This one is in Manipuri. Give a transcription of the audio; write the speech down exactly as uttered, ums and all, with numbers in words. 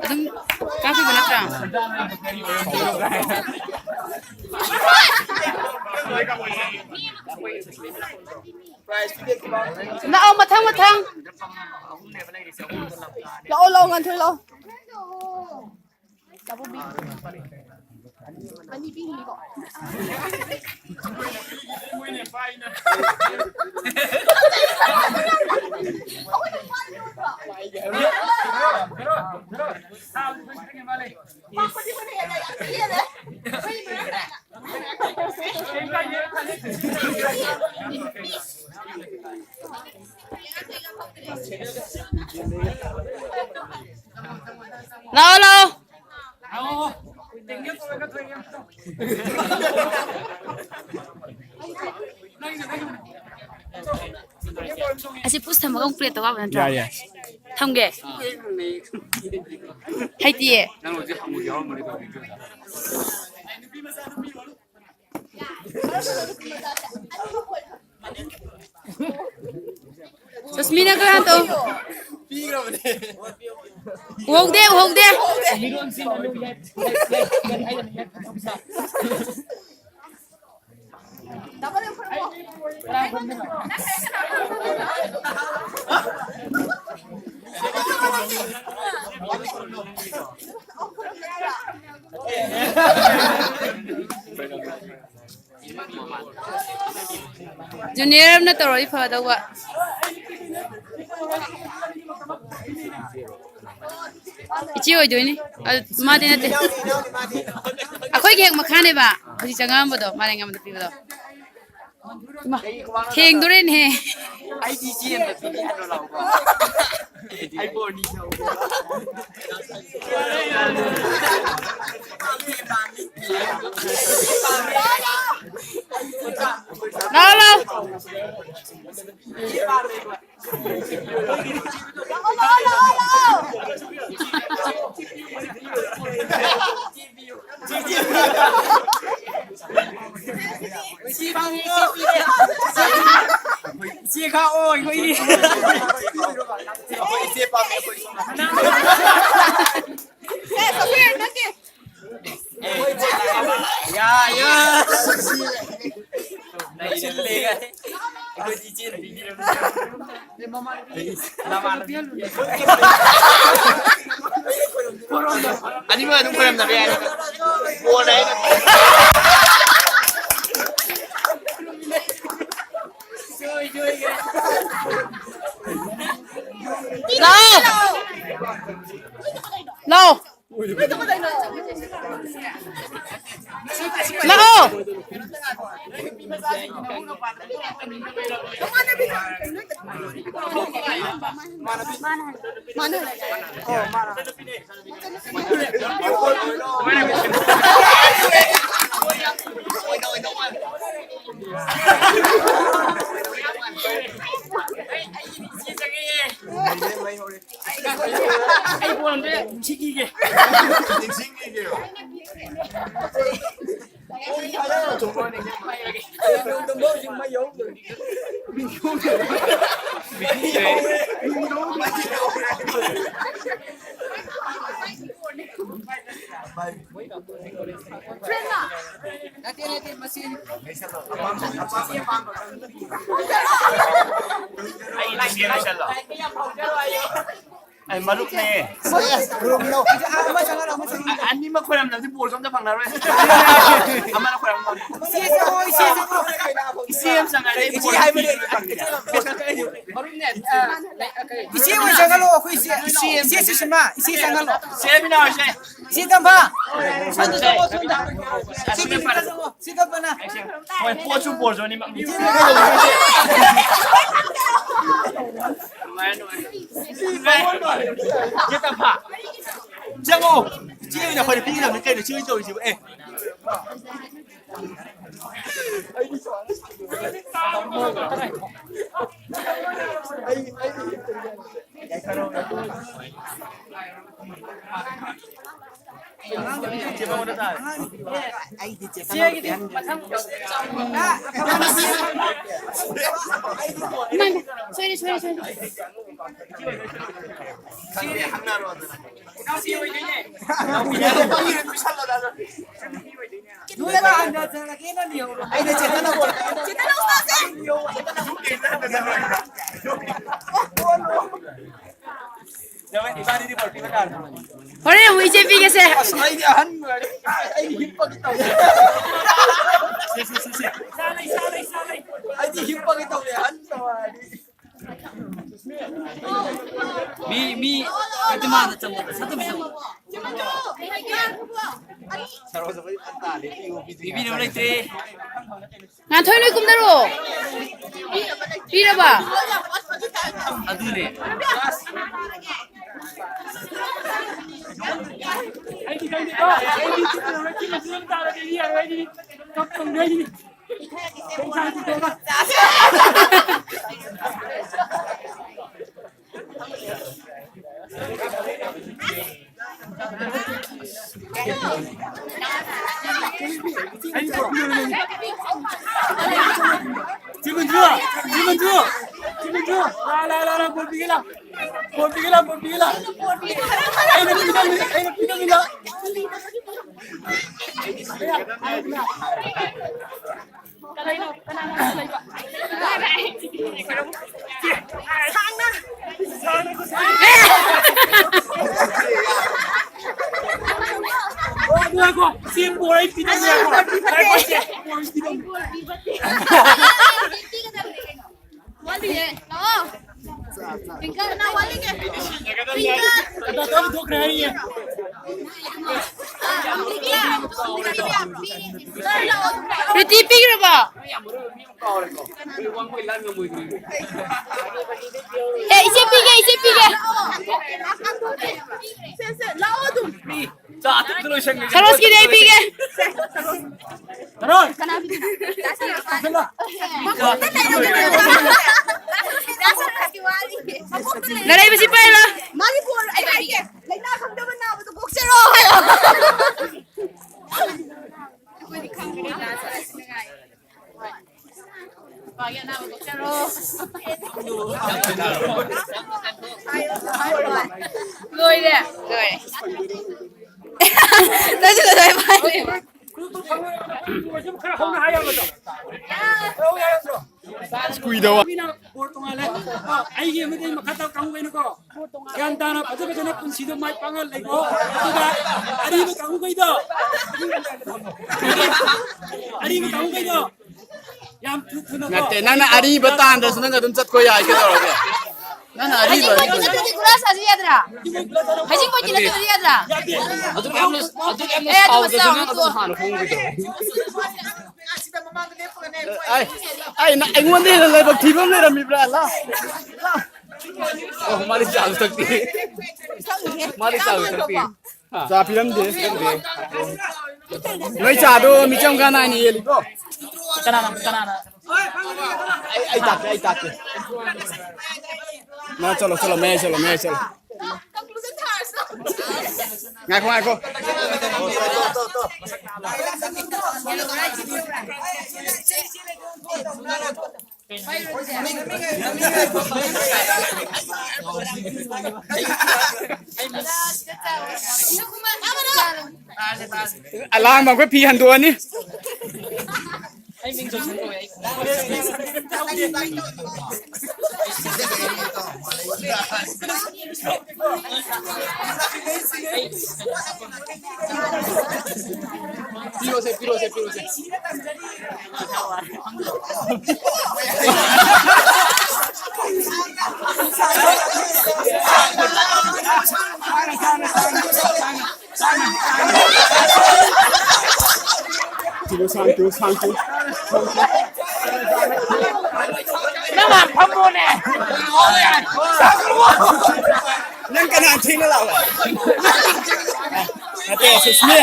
ꯑꯗꯨꯝ ꯀꯥꯞꯄꯤꯕ ꯅꯠꯇ꯭ꯔꯥ? ꯂꯥꯛꯑꯣ, ꯃꯊꯪ, ꯃꯊꯪ꯫ ꯂꯥꯛꯑꯣ, ꯂꯥꯛꯑꯣ, ꯉꯥꯟꯊꯣꯏ, ꯂꯥꯛꯑꯣ꯫ ꯂꯥꯛꯑꯣ, ꯂꯥꯛꯑꯣ꯫ ꯑꯁꯤ ꯄꯨꯁ ꯊꯝꯃꯒ ꯑꯃꯨꯛ ꯄ꯭ꯂꯦꯠ ꯇꯧ ꯌꯥꯕ ꯅꯠꯇ꯭ꯔꯣ? ꯌꯥꯏ, ꯌꯥꯏ꯫ ꯊꯝꯒꯦ꯫ ꯍꯩꯇꯤꯌꯦ꯫ ꯅꯪ ꯍꯧꯖꯤꯛ ꯍꯪꯕꯁꯨ ꯌꯥꯎꯔꯝꯃꯅꯤ ꯇꯧꯔꯤꯗꯣ꯫ ꯁꯨꯁꯃꯤꯅ ꯈꯔ ꯍꯟꯇꯣ꯫ ꯎꯍꯧꯗꯦ, ꯎꯍꯧꯗꯦ꯫ ꯖꯨꯅꯤꯌꯔ ꯑꯃꯅ ꯇꯧꯔꯗꯤ ꯐꯗꯧꯕ꯫ ꯏꯆꯦ ꯑꯣꯏꯗꯣꯏꯅꯤ꯫ ꯑꯗꯨ ꯃꯥꯗꯤ ꯅꯠꯇꯦ꯫ ꯑꯩꯈꯣꯏꯒꯤ ꯍꯦꯛ ꯃꯈꯥꯅꯦꯕ꯫ ꯍꯧꯖꯤꯛ ꯆꯪꯉꯛꯑꯝꯕꯗꯣ꯫ ꯃꯥꯂꯦꯝꯉꯝꯕꯗ ꯄꯤꯕꯗꯣ꯫ ꯏꯃꯥ, ꯊꯦꯡꯗꯣꯔꯦꯅꯦꯍꯦ꯫ ꯑꯩꯗꯤ ꯏꯆꯦ ꯑꯃ ꯄꯤꯕꯤꯍꯜꯂꯣ ꯂꯥꯛꯑꯣ꯫ ꯑꯩ ꯕꯣꯔꯅꯤ ꯂꯧꯒꯦ꯫ ꯂꯥꯛꯑꯣ, ꯂꯥꯛꯑꯣ꯫ ꯆꯦ ꯈꯥꯛꯑꯣ ꯑꯩꯈꯣꯏꯒꯤ꯫ ꯑꯩꯈꯣꯏ ꯏꯆꯦ ꯄꯥꯝꯃꯦ ꯑꯩꯈꯣꯏ꯫ ꯁꯦ, ꯁꯣꯐꯤꯌꯥ, ꯅꯪꯒꯤ꯫ ꯌꯥ, ꯌꯥ꯫ ꯅꯩꯁꯤꯜꯂꯦ꯫ ꯑꯩꯈꯣꯏꯗꯤ ꯏꯆꯦꯅ ꯄꯤꯕꯤꯔꯕꯅꯤ꯫ ꯑꯅꯤꯃꯛ ꯑꯗꯨꯝ ꯈꯣꯏꯔꯝꯅꯕ ꯌꯥꯏ꯫ ꯕꯣꯜ ꯍꯥꯏꯅ꯫ ꯂꯥꯛꯑꯣ꯫ ꯂꯥꯛꯑꯣ꯫ ꯂꯥꯛꯑꯣ꯫ ꯑꯩ ꯕꯣꯜ ꯑꯝꯇ ꯅꯤꯡꯁꯤꯡꯈꯤꯒꯦ꯫ ꯅꯤꯡꯁꯤꯡꯈꯤꯒꯦꯕ꯫ ꯅꯠꯇꯦ, ꯅꯠꯇꯦ, ꯃꯁꯤ ꯑꯩ ꯂꯥꯏꯁꯦꯟꯁ ꯂꯣꯏꯁꯜꯂꯣ꯫ ꯑꯩ ꯃꯔꯨꯞꯅꯦ꯫ ꯃꯔꯨꯞꯅꯦ꯫ ꯑ-, ꯑꯅꯤꯃꯛ ꯈꯣꯏꯔꯝꯗꯕꯗꯤ ꯕꯣꯜꯁꯨ ꯑꯝꯇ ꯐꯪꯅꯔꯣꯏ꯫ ꯑꯃꯅ ꯈꯣꯏꯔꯝ ꯐꯪ-, ꯏꯆꯦ ꯆꯪꯉꯣ, ꯏꯆꯦ ꯆꯪꯉꯣ꯫ ꯏꯆꯦ ꯑꯃ ꯆꯪꯉꯛꯑꯗꯤ ꯑꯩ ꯏꯆꯦ ꯕꯣꯜ ꯍꯥꯏꯕꯅꯦ꯫ ꯃꯔꯨꯞꯅꯦ, ꯑ, ꯂꯩ-, ꯑ, ꯀꯔꯤ? ꯏꯆꯦ ꯑꯣꯏ ꯆꯪꯍꯜꯂꯣ, ꯑꯩꯈꯣꯏ ꯏꯆꯦ꯫ ꯏꯆꯦ ꯑꯃ ꯏꯆꯦ ꯆꯪꯉꯛꯑꯦ꯫ ꯁꯨꯁꯤꯃꯥ, ꯏꯆꯦ ꯆꯪꯍꯜꯂꯣ꯫ ꯆꯦ ꯕꯤꯅꯥ ꯍꯣꯏꯁꯦ꯫ ꯏꯆꯦ ꯇꯝꯐꯥ꯫ ꯁꯣꯝꯗ ꯆꯪꯉꯣ, ꯁꯣꯝꯗ꯫ ꯏꯆꯦ ꯇꯝꯐꯥꯅ꯫ ꯍꯣꯏ, ꯄꯣꯠꯁꯨ ꯕꯣꯜꯁꯨ ꯑꯅꯤꯃꯛ꯫ ꯅꯨꯡꯉꯥꯏꯔꯦ, ꯅꯨꯡꯉꯥꯏꯔꯦ꯫ ꯆꯦ ꯇꯝꯐꯥ꯫ ꯆꯪꯉꯣ꯫ ꯏꯆꯦ ꯑꯣꯏꯅ ꯑꯩꯈꯣꯏꯅ ꯄꯤꯒꯗꯕꯅꯤ ꯀꯩꯅꯣ ꯏꯆꯦ ꯑꯣꯏꯅ ꯇꯧꯔꯤꯁꯤꯕꯨ꯫ ꯑꯦ꯫ ꯑꯩꯗꯤ ꯆꯦ ꯆꯪꯍꯧꯗꯦ꯫ ꯆꯦꯒꯤꯗꯤ ꯃꯊꯪ꯫ ꯏꯃꯥ, ꯏꯃꯥ, ꯁꯣꯏꯔꯦ, ꯁꯣꯏꯔꯦ, ꯁꯣꯏꯔꯦ꯫ ꯅꯣꯏꯅ ꯍꯥꯟꯅ ꯆꯠꯂꯒꯦ, ꯅꯪ ꯌꯧꯔꯣ꯫ ꯑꯩꯅ ꯆꯦꯇꯟꯅ ꯀꯣꯜ ꯇꯧꯔꯦ꯫ ꯆꯦꯇꯟꯅ ꯎꯁꯦ꯫ ꯏꯕꯥꯅꯤꯗꯤ ꯕꯣꯜ ꯄꯤꯕ ꯇꯥꯔꯦ꯫ ꯍꯣꯔꯦꯟ ꯑꯃꯨꯛ ꯏꯆꯦ ꯄꯤꯒꯦꯁꯦ꯫ ꯑꯁ, ꯑꯩꯗꯤ ꯑꯍꯟ ꯑꯣꯏꯔꯦ꯫ ꯑꯩꯗꯤ ꯍꯤꯞꯄꯒꯦ ꯇꯧꯔꯦ꯫ ꯑꯩꯗꯤ ꯍꯤꯞꯄꯒꯦ ꯇꯧꯔꯦ, ꯑꯍꯟ ꯇꯧꯔꯗꯤ꯫ ꯃꯤ, ꯃꯤ, ꯀꯩꯇ ꯃꯥꯅ ꯆꯪꯕꯗ ꯁꯠꯇ ꯄꯤꯊꯣꯛ꯫ ꯄꯤꯕꯤꯅꯕ ꯂꯩꯇ꯭ꯔꯦ꯫ ꯉꯥꯟꯊꯣꯏ, ꯅꯣꯏ ꯀꯨꯝꯗꯔꯣ꯫ ꯄꯤꯔꯕ? ꯑꯗꯨꯅꯦ꯫ ꯑꯩꯗꯤ ꯈꯪꯗꯦꯀꯣ꯫ ꯑꯩꯗꯤ ꯆꯤꯡ ꯇꯥꯔꯗꯤ ꯌꯥꯔꯣꯏ꯫ ꯑꯩꯗꯤ ꯀꯞ ꯇꯧꯗꯣꯏꯅꯤ꯫ ꯁꯤꯃꯟꯖꯨ! ꯁꯤꯃꯟꯖꯨ! ꯁꯤꯃꯟꯖꯨ! ꯂꯥ, ꯂꯥ, ꯂꯥ, ꯂꯥ, ꯕꯣꯜ ꯄꯤꯒꯦ ꯂꯥ꯫ ꯕꯣꯜ ꯄꯤꯒꯦ ꯂꯥ, ꯕꯣꯜ ꯄꯤꯒꯦ ꯂꯥ꯫ ꯑꯩꯅ ꯄꯤꯗꯧꯅꯤ, ꯑꯩꯅ ꯄꯤꯗꯧꯅꯤ ꯂꯥ꯫ ꯁꯤ ꯕꯣꯜ ꯑꯩ ꯄꯤꯗꯧꯅꯤ꯫ ꯉꯥꯏꯈꯣ, ꯁꯤ ꯕꯣꯜ ꯑꯩ ꯄꯤꯗꯧꯅꯤ꯫ ꯋꯥꯠꯂꯤꯌꯦ꯫ ꯂꯥꯛꯑꯣ꯫ ꯄꯤꯡꯀꯜ, ꯀꯅꯥ ꯋꯥꯠꯂꯤꯒꯦ? ꯄꯤꯡꯀꯜ꯫ ꯄ꯭ꯔꯤꯇꯤ ꯄꯤꯈ꯭ꯔꯕꯣ? ꯑꯦ, ꯏꯆꯦ ꯄꯤꯒꯦ, ꯏꯆꯦ ꯄꯤꯒꯦ꯫ ꯁꯦ, ꯁꯦ, ꯂꯥꯛꯑꯣ ꯑꯗꯨꯝ꯫ ꯆꯥ ꯑꯊꯨꯝꯗ ꯂꯣꯏꯁꯟꯒ꯭ꯔꯁꯦ꯫ ꯁꯔꯣꯖꯀꯤꯗꯤ ꯑꯩ ꯄꯤꯒꯦ꯫ ꯁꯔꯣꯖ! ꯀꯅꯥ ꯄꯤꯗꯣꯏꯅꯣ? ꯆꯥꯁꯜꯂꯣ꯫ ꯃꯈꯣꯡꯗ ꯂꯩꯔꯝꯒꯅꯤ꯫ ꯅꯔꯩꯕꯁꯤ ꯄꯥꯏꯔꯣ꯫ ꯃꯥꯒꯤ ꯕꯣꯜ ꯑꯩ ꯍꯥꯏꯒꯦ꯫ ꯂꯥꯏꯅꯥ ꯈꯪꯗꯕ ꯅꯥꯕꯗꯣ ꯀꯣꯛꯆꯔꯣ ꯍꯥꯏꯌꯣ꯫ ꯑꯩꯈꯣꯏꯗꯤ ꯈꯪꯗ꯭ꯔꯦ, ꯂꯥꯁ ꯑꯁ ꯅꯨꯡꯉꯥꯏ꯫ ꯅꯨꯄꯥꯒꯤ ꯑꯅꯥꯕ ꯀꯣꯛꯆꯔꯣ꯫ ꯂꯣꯏꯔꯦ꯫ ꯂꯣꯏꯔꯦ꯫ ꯅꯪꯁꯨ ꯂꯣꯏ ꯄꯥꯏꯔꯦ꯫ ꯈꯔ ꯍꯧꯅ ꯍꯥꯏ ꯌꯥꯒꯗ꯭ꯔꯣ? ꯈꯔ ꯍꯧꯅ ꯍꯥꯏ ꯌꯥꯒꯗ꯭ꯔꯣ? ꯑꯁ, ꯀꯨꯏꯗꯕ꯫ ꯃꯤꯅ ꯕꯣꯔ ꯇꯣꯉꯥꯜꯂꯦ꯫ ꯑ, ꯑꯩꯒꯤ ꯑꯃꯗꯤ ꯃꯈꯥ ꯇꯥꯕ ꯀꯥꯡꯕꯨꯈꯩꯅꯀꯣ, ꯒ꯭ꯌꯥꯟ ꯇꯥꯅ ꯐꯖ ꯐꯖꯅ ꯄꯨꯟꯁꯤꯗꯣ ꯃꯥꯏ ꯄꯥꯛꯅ ꯂꯩꯀꯣ꯫ ꯑꯗꯨꯒ ꯑꯔꯤꯕ ꯀꯥꯡꯕꯨꯈꯩꯗꯣ, ꯑꯔꯤꯕ ꯀꯥꯡꯕꯨꯈꯩꯗꯣ ꯌꯥꯝ ꯊꯨ ꯊꯨꯅꯀꯣ꯫ ꯅꯠꯇꯦ, ꯅꯪꯅ ꯑꯔꯤꯕ ꯇꯥꯟꯗ꯭ꯔꯁꯨ ꯅꯪ ꯑꯗꯨꯝ ꯆꯠꯈꯣ ꯌꯥꯏ, ꯀꯩꯗꯧꯔꯒꯦ? ꯅꯪꯅ ꯑꯔꯤꯕ, ꯍꯩꯖꯤꯡꯄꯣꯠꯀꯤ ꯑꯔꯤꯕ꯫ ꯅꯠꯇ꯭ꯔꯗꯤ ꯈꯨꯔꯥ ꯁꯥꯁꯤ ꯌꯥꯗ꯭ꯔꯥ? ꯍꯩꯖꯤꯡꯄꯣꯠꯀꯤ ꯅꯠꯇ꯭ꯔꯗꯤ ꯌꯥꯗ꯭ꯔꯥ? ꯑꯗꯨꯛ ꯌꯥꯝꯅ, ꯑꯗꯨꯛ ꯌꯥꯝꯅ ꯑꯦ, ꯑꯗꯨ ꯁꯥꯎꯗ꯭ꯔꯁꯨ ꯃꯆꯥ ꯅꯪ ꯑꯗꯨꯝ ꯑꯃ ꯍꯥꯟꯅ ꯍꯣꯡꯈꯤꯗꯣ꯫ ꯑꯩ, ꯑꯩ, ꯅꯪ ꯑꯩꯉꯣꯟꯗ ꯍꯦꯟꯅ ꯂꯥꯏꯕꯛ ꯊꯤꯕ ꯑꯃ ꯂꯩꯔꯝꯃꯤꯕ꯭ꯔꯥ? ꯂꯥ? ꯑꯣ, ꯃꯥꯗꯤ ꯆꯥꯁꯨ ꯊꯛꯇꯦ꯫ ꯃꯥꯗꯤ ꯆꯥꯁꯨ ꯊꯛꯇꯦ꯫ ꯆꯥ ꯄꯤꯔꯝꯗꯦ꯫ ꯅꯣꯏ ꯆꯥꯗꯣ ꯃꯤꯆꯝ ꯈꯔ ꯅꯥꯏꯅ ꯌꯦꯜꯂꯤꯀꯣ꯫ ꯀꯅꯥꯅ, ꯀꯅꯥꯅ? ꯑꯩ, ꯑꯩ ꯇꯥꯛꯀꯦ, ꯑꯩ ꯇꯥꯛꯀꯦ꯫ ꯅꯪ ꯆꯠꯂꯣ, ꯆꯠꯂꯣ, ꯃꯌꯥꯏ ꯆꯠꯂꯣ, ꯃꯌꯥꯏ ꯆꯠꯂꯣ꯫ ꯉꯥꯏꯈꯣ, ꯉꯥꯏꯈꯣ꯫ ꯑꯂꯥꯝꯕ ꯑꯩꯈꯣꯏ ꯐꯤ ꯍꯟꯗꯣꯛꯑꯅꯤ꯫ ꯄꯤꯔꯣꯁꯦ, ꯄꯤꯔꯣꯁꯦ, ꯄꯤꯔꯣꯁꯦ꯫ ꯁꯥꯡꯇꯨ, ꯁꯥꯡꯇꯨ, ꯁꯥꯡꯇꯨ꯫ ꯅꯪ ꯉꯥꯏꯍꯥꯛ ꯐꯝꯃꯣꯅꯦ꯫ ꯅꯪ ꯀꯅꯥ ꯊꯦꯡꯅ ꯂꯥꯛꯑꯣ? ꯅꯠꯇꯦ, ꯁꯨꯁꯃꯤ꯫